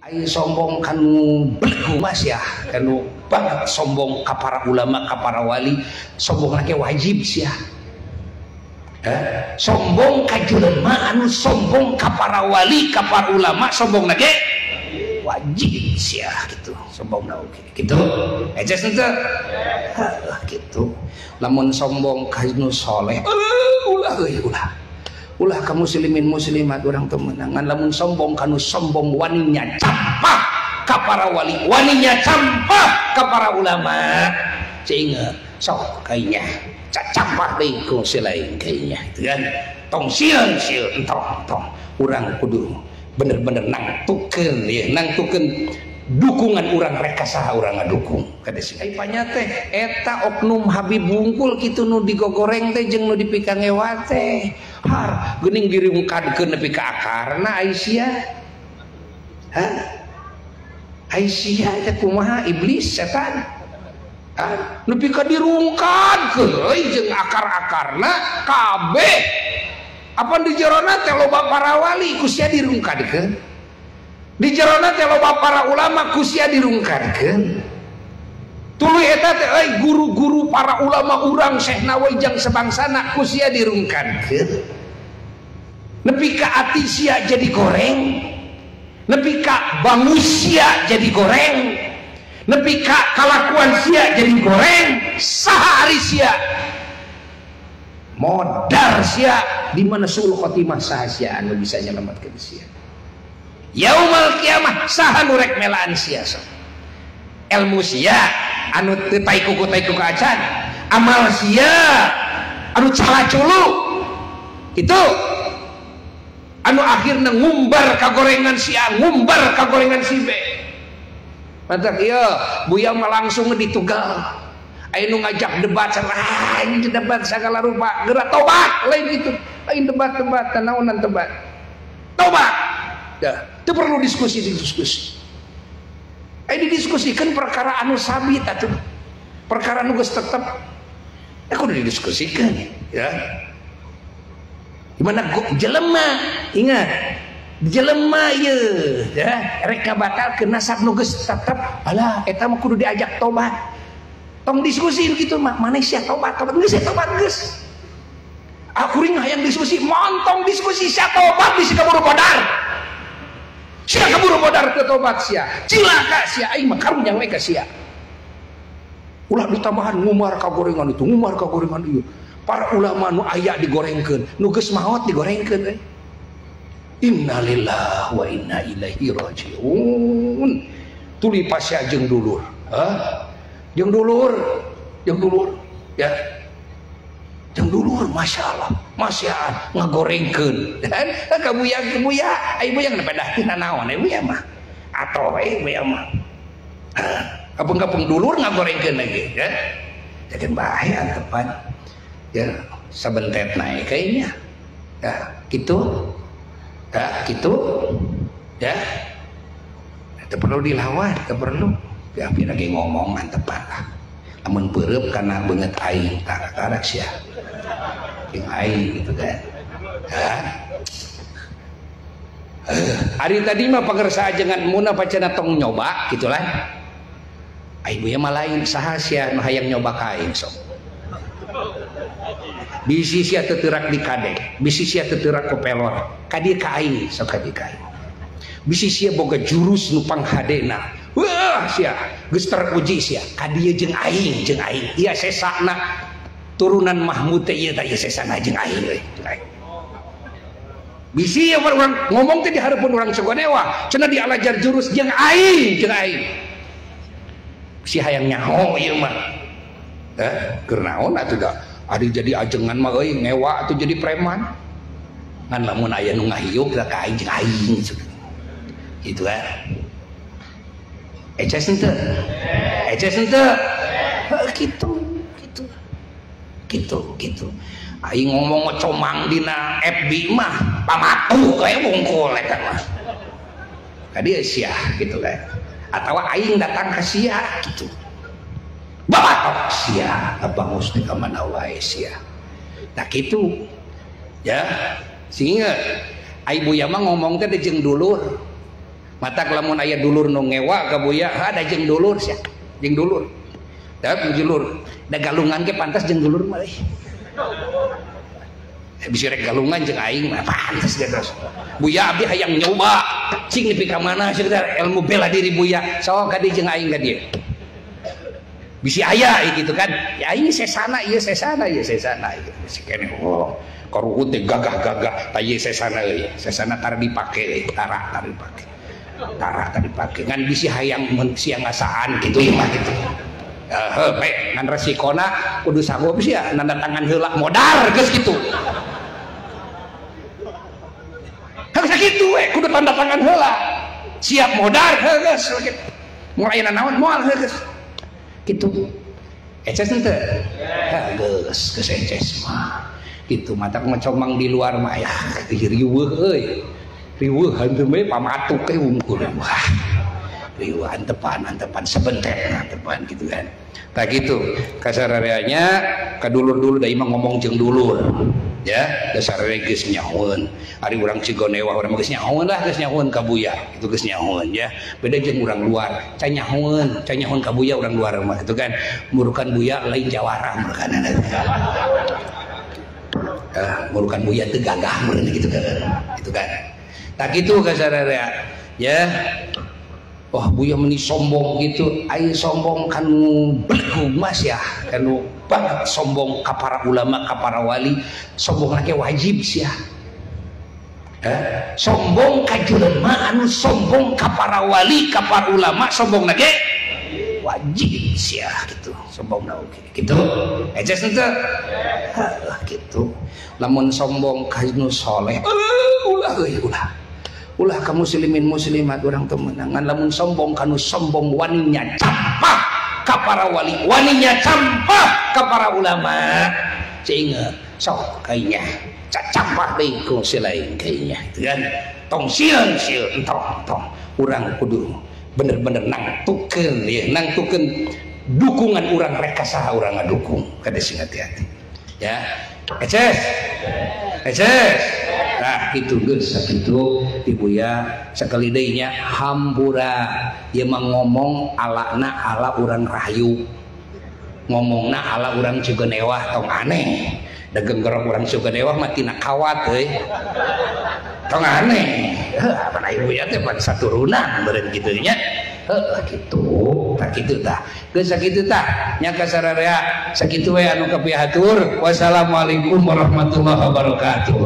Aing sombong kanu belegu mas ya, kanu banget sombong ka para ulama, ka para wali, sombong lagi wajib sih ya. Sombong ka jelema anu sombong ka para wali, ka para ulama, sombong lagi wajib sih ya gitu. Sombong na oke gitu. Ejes henteu? Gitu. Lamun sombong ka nu soleh, ulah euy ulah. Ulah ka muslimin muslimat urang teu meunang. Ngan lamun sombong kanu sombong waninya campah ka para wali, waninya campah ka para ulama. Cing sok kainya campah deui ku si lain kainya gitu kan. Tong sieun sieun entong tong urang kudu bener-bener nangtukeun ya, nangtukeun dukungan urang rek ka saha urang ngadukung kade sih. Ai panya teh eta oknum Habib Bungkul kitu nu digogoreng teh jeung nu dipikangewa teh. Har geuning dirungkadkeun nepi ka akarna ai sia. Hah? Ai sia teh kumaha iblis setan? Hah? Nepi ka dirungkadkeun euy jeung akar-akarna kabeh. Apa di jerona teh loba para wali ku sia dirungkadkeun. Di jerona teh loba para ulama ku sia dirungkadkeun. Tuluy eta teh euy guru-guru para ulama urang Syekh Nawawi jang sebangsana ku sia dirungkadkeun. Nepi ka ati sia jadi goreng, nepi ka bangus sia jadi goreng, nepi ka kalakuan sia jadi goreng, saha ari sia modar sia di mana suul khotimah saha sia anu bisa nyelametkeun sia. Yaumal kiamah saha nu rek melaan sia sok. Ilmu sia anu teu tai kuku acan, amal sia anu calaculu itu anu akhirna ngumbar kagorengan si A, ngumbar kagorengan si B. Matak ieu Buya mah langsung ditugal. Aya nu ngajak debat lain debat sagala rupa, geura tobat lain itu. Lain debat-debat naonan debat. Tobat. Dah, teu perlu diskusi-diskusi. Aya didiskusikan perkara anu sabit atuh. Perkara anu geus tetep kudu didiskusikan ya. Gimana jelema ingat jelema ieu ya rek ngabatalkeun nasab nu geus tetep alah eta mah kudu diajak tobat. Tong diskusi kitu mah maneh sia tobat tobat geus tobat geus. Akuring hayang diskusi montong diskusi sia tobat bisi kaburu bodar. Sia kaburu bodar teu tobat sia. Cilaka sia aing mah karunya we ka sia. Ulah ditambahan ngumar ka gorengan itu, ngumar ka gorengan ieu. Para ulama nu aya digorengkeun, nu geus maot digorengkeun euy. Innalillahi wa inna ilaihi rajiun. Tuluy pasea jeung dulur. Hah? Jeung dulur, ya. Jeung dulur masyaallah, masyaan ngagorengkeun. Dan ka buya buya, ai buya pedah tina naon ai buya mah. Atoh we buya mah. Kapung-kapung dulur ngagorengkeun lagi ya. Jadi bahaya tepan. Ya sabentet naik kayaknya ya gitu ya gitu ya itu perlu dilawan, itu perlu ya lagi ngomong antepan lah lamun peureub kana beungeut aing tarak-tarak sia jeung aing gitu kan ya. Ari tadi mah pangersa ajengan muna pacana tong nyoba gitulah ai buya mah lain saha sia nu hayang nyoba ka aing sok. Bisi sia teuterak di kadek, bisi sia teuterak ku pelor, ka dieu ka aing sok ka dieu ka aing. Bisi sia boga jurus nu panghadena. Wah sia geus teruji sia, ka dieu jeung aing jeung aing. Ieu sesana turunan Mahmud teh ieu teh ieu sesana jeung aing euy. Bisi ieu urang ngomong teh di hareupeun urang Sugonewa, cenah dialajar jurus jeung aing jeung aing. Bisi hayang nyaho ieu mah. Keur naon atuh da? Ari jadi ajengan mah euy ngewa atuh jadi preman. Ngan lamun aya nu ngahiup da ka aing jeung aing gitu kan. Eces henteu? Eces henteu? Heuh kitu, kitu. Kitu, kitu. Aing ngomong ngecomang dina FB mah pamatuh kae wungkul eta mah. Ka dieu sia gitu kan. Atawa aing datang ka sia gitu. Bapak sia abangus di kamana wae sia. Nah kitu. Ya, sehingga ai Buya mah ngomong teh jeung dulur. Matak lamun aya dulur nu ngewa ka Buya, ada jeung dulur sia, jeung dulur. Da dulur, da galungan ge pantas jeung dulur mah euy. Bisa rek galungan jeung aing mah pantas ge terus. Buya abdi hayang nyoba, cing nepi ka mana sia ilmu bela diri Buya, sok ka dieu jeung aing ka dieu. Bisi aya gitu kan. Ya aing sesana ieu sesana ieu sesana ieu. Bisi keneh oh. Karuhun teh gagah-gagah ta ieu sesana euy, sesana tara dipake euy, tara tara dipake. Tara tara dipake. Ngan bisi hayang mun sia ngasaan kitu ieu mah kitu. Heuh pe ngan resikona kudu sanggup sia nanda tangan heula modar geus kitu. Heuh sakitu we kudu tanda tangan heula. Siap modar heuh geus kitu. Moal aya naon moal heuh geus. Kitu. Eces henteu? Heuh geus, geus eces mah. Gitu mata ngecomang di luar mah ya riweuh euy. Riweuh hantu we pamatuk we wungkul. Wah. Riweuh antepan antepan sebentar antepan gitu kan. Tah gitu kasarareanya ka dulur dulu da imah ngomong jeung dulur. Ya, dasarnya geus nyahoeun. Ari urang Cigonewah urang mah geus nyahoeun lah, geus nyahoeun ka Buya. Itu geus nyahoeun ya. Beda jeung urang luar, can nyahoeun ka Buya urang luar mah gitu kan. Murukan Buya lain jawara murukan. Murukan Buya teu gagah meureun gitu kan. Gitu kan. Tah kitu kasararea ya. Wah Buya meni sombong gitu, ayo sombong kanu belegug mas ya, kanu banget sombong ka para ulama, ka para wali, sombong lagi wajib sih ya. Sombong ka jelema anu sombong ka para wali, ka para ulama, sombong lagi wajib sih ya gitu, sombong na oke gitu. Eces henteu? Heuh gitu. Lamun sombong ka nu soleh, ulah euy ulah. Ulah ka muslimin muslimat urang teu meunang. Ngan lamun sombong kanu sombong waninya campah ka para wali, waninya campah ka para ulama. Ceingeut sok kainya campah deui ku si lain kainya gitu kan. Tong sieun sieun entong tong urang kudu bener-bener nangtukeun ya, nangtukeun dukungan urang rek ka saha urang ngadukung. Kade sing hati-hati ya. Eces. Eces. Nah gitu geus sakitu Ibu ya sakali deui nya hampura ieu mah ngomong alana ala urang rahayu ngomongna ala urang Cigonewah tong aneh da genggerong urang Cigonewah mah tina kawat euy tong aneh heuh pan ibu ya teh pan saturunan meureun kitu nya heuh kitu tah kitu tah geus sakitu tah nya ka sararea sakitu we anu kapihatur. Wassalamualaikum warahmatullahi wabarakatuh.